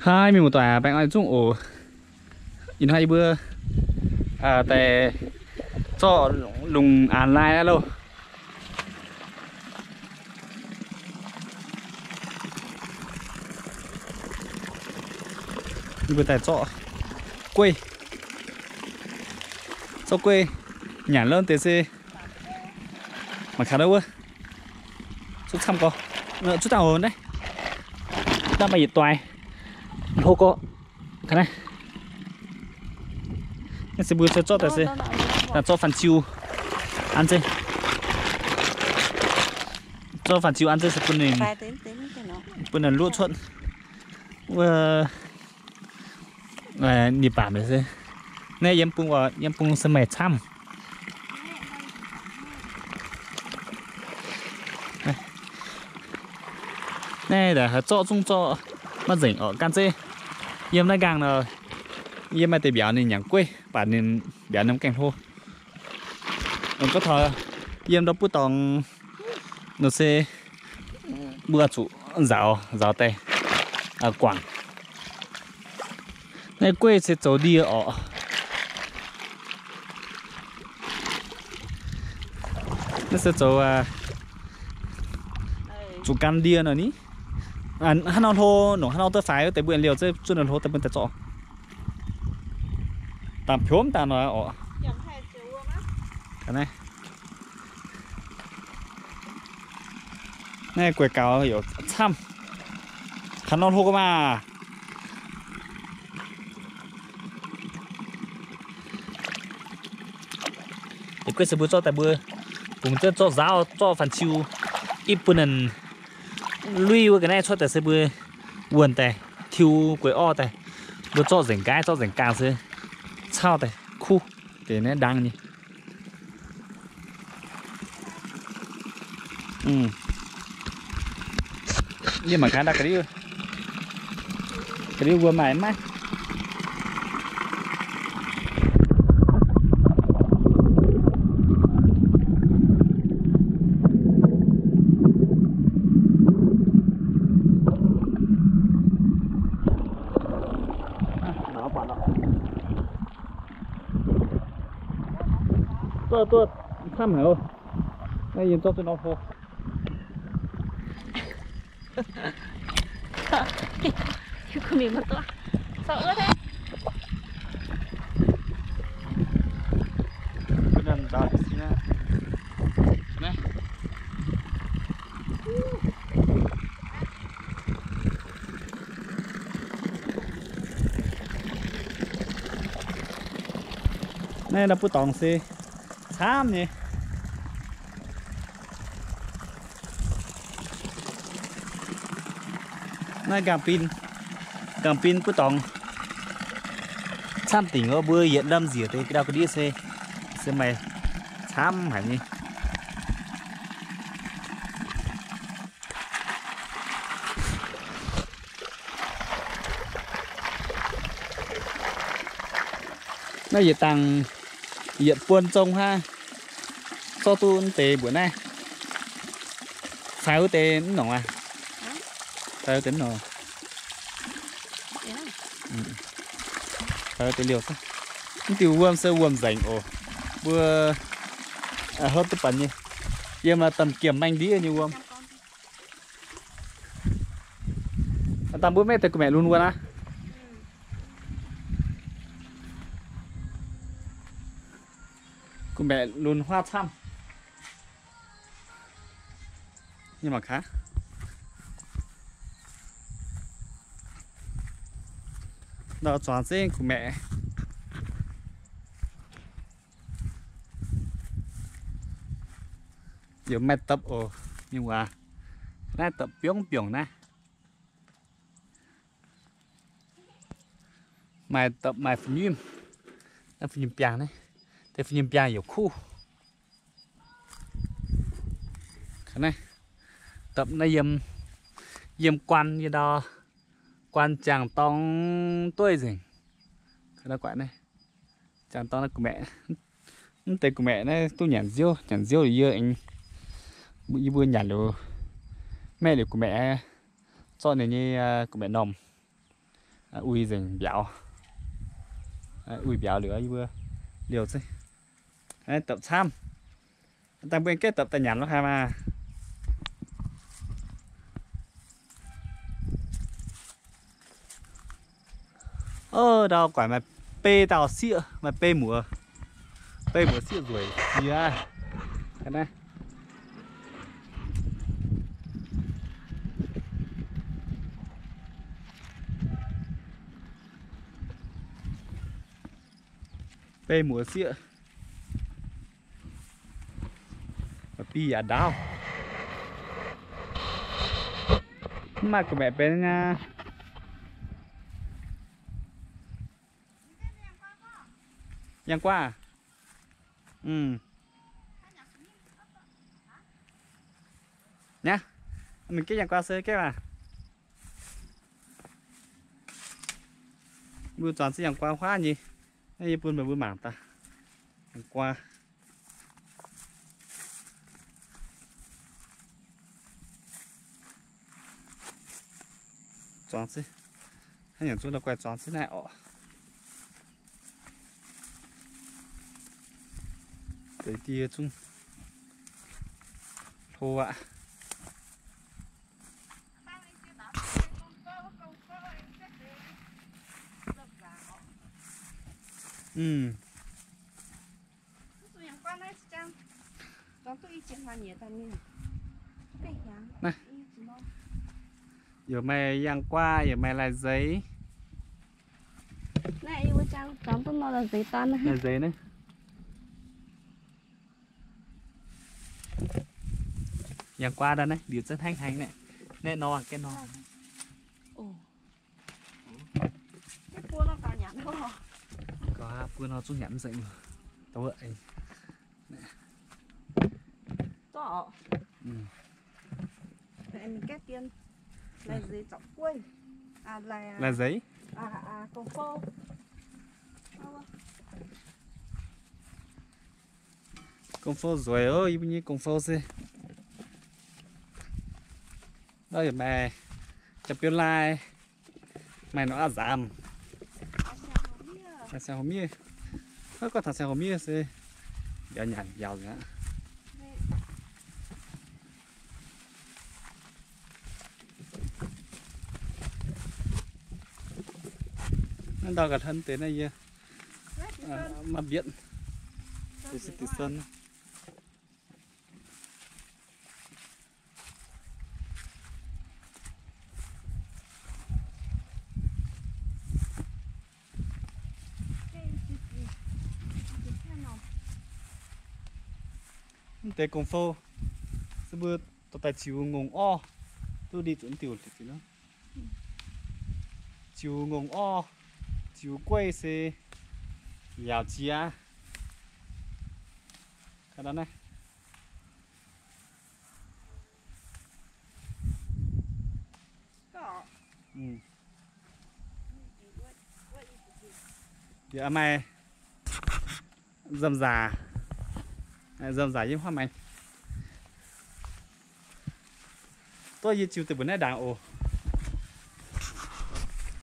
Haaix mienh muoz-doic, baengh orn zungv oc. Ih hnoi yie mbuo daaih zorqv lungh aanx lai aqv loh. Yie mbuo daaih zorqv gueiv, zorqv gueiv nyanc lov deix se mangc gaax wuov. Zuqc camv gorx, zuqc dangh oc naaiv. Dangh maaih yietc doix hlo gorx. Naaiv se mbuo zorqv daaih se zorqv fanh ziu an zeiv, zorqv fanh ziu an zeiv se bun ninh, bun ninh luoqv cuotv wuov. Ninh baamc se naaiv yiem bung, yiem bung se maaih camv. Naaiv haaix zorqv zungv zorqv maiv nzengc orqc. Gan zeiv yiem naaiv nqaang nor, yiem maaih deix mbiauz ninh nyanc gueiv, baac ninh mbiauz ninh mv gaengh hlo. Gorngv taux yiem ndau buv dorngx nor se mbuo zuqc nzaaux, nzaaux daaih guangc. Naaiv gueiv se zoux ndie orqc. Naaiv se zoux zuqc gan ndie nor ni. Hnangv nor hlo, nongc hnangv nor duqv faix wuov deix mbuo liouh zuqc nor hlo daaih mbuo daaih zorqv. Dangc piomv dangh nor orqc. Naaiv gueiv gaux yaac camv. Hnangv nor hlo ga'maah. Deix gueiv se mbuo zorqv daaih mbuo bungx zorqv nzaaux, zorqv fanh ziu, ipv bun ninh lui wuov ga'naaiv cuotv daaih se mbuo wuonh daaih tiuv gueiv orv daaih. Mbuo zorqv nzengc nqaaiv, zorqv nzengc gaangh se cauv daaih kuv deix naaiv ndaang nyei. Yie mangc gaax ndau ga'ndiev, ga'ndiev wuom maaih maiv. Duqv, duqv camv haic oc. Naaiv yie zorqv duqv nor hlo. Naaiv ndau buv dorngx se camv nyei. Naaiv nqaang bin, nqaang bin buv dorngx camv dingc oc. Mbuo yietc lamh nziec deix ndau ga'ndiev se, se maaih camv haic nyei. Naaiv yietc dangh yietc buon zong hnangv, zorqv duqv deix mbuoqc naaiv. Faix wuov deix mv nongc aqv. Faix wuov deix mv nongc. Faix wuov deix liouh. Mv diuh wuom se wuom nzengc oc. Mbuo hopv duqv baac nyei. Yiem maaih domh giemh maeng ndiev nyei wuom. Dangh mbuo maiv deix gu'maeqc lunx wuom aqv. Gu'maeqc lunx huaav camv. Nyei mangc gaax. Ndau zuangx zengv gu'maeqc. Yaac maaih dapv oc, mienh waac. Naaiv dapv biongv biongc naaiv. Maaih dapv maaih fu'nyimv. Naaiv fu'nyimv biangh naaiv. Deix fu'nyimv biangh yaac kuv. Naaiv dapv naaiv yiem, yiem guaan nyei ndau, guaan jangx dorng dueiv nzengc. Guaix naaiv, jangx dorng naaiv gu'maeqc. Mv deix gu'maeqc naaiv duqv nyanc nziouv, nyanc nziouv liuz yie, yie mbuo nyanc liuz, maeqv liuz gu'maeqc, zorqv ninh nyei gu'maeqc normh. Uix nzengc mbiauz. Uix mbiauz liuz yie mbuo liouh zeiv. Dapc camv. Dangh mbuo aengx gaeqv dapc daaih nyanc lorqc haic maah. Ndau guaaic maaih beiv dauh sieqv, maaih beiv muoz, beiv muoz sieqv nzueic jiex. Beiv muoz sieqv. Mv baac biei yaac ndaauv. Mv maaih gu'maeqc benx aqv. Yangh guaav. Aav, mingh gaeqv yangh guaav se gaeqv aqv. Mbuo zuangx ziex yangh guaav huaav nyei. Naaiv yie bun meih mbuo mangc daaih. Yangh guaav. Zuangx ziex. Hnangv yangh zungv la'guaih zuangx ziex naaiv orqc. Deix die zungv hlo aqv. Yaac maaih yangh guaav, yaac maaih lai-nzeix. Lai-nzeix naaiv. Yangh guaav daaih naaiv liuz zengv hnangv haaix naaiv. Naaiv nor, gaeqv nor. Buo nor zungv nyanc mv nzengc. Lai-nzeix. Gong-fou nzueic oc, yie mbuo nyei gong-fou se. Naaiv yaac maaih jaa-biouv lai, maaih norqc aqv nzaamc. Taux siang-hoc miev, gorngv taux siang-hoc miev se mbiauz nyanc mbiauz aqv. Naaiv ndau ga'hlen deix naaiv yie maiv mbietv. Deix se deix sen. Mv deix gong-fou se mbuo dorh daaih ziux ngongh orv, duqv ndie zuqc diuh. Ziux ngongh orv, ziux gueiv se yaauc jiex. Yaac maaih nzamc nzaac, nzamc nzaac yiem huaav maengx. Duqv yie ziux deix mbuo naaiv ndaangc oc.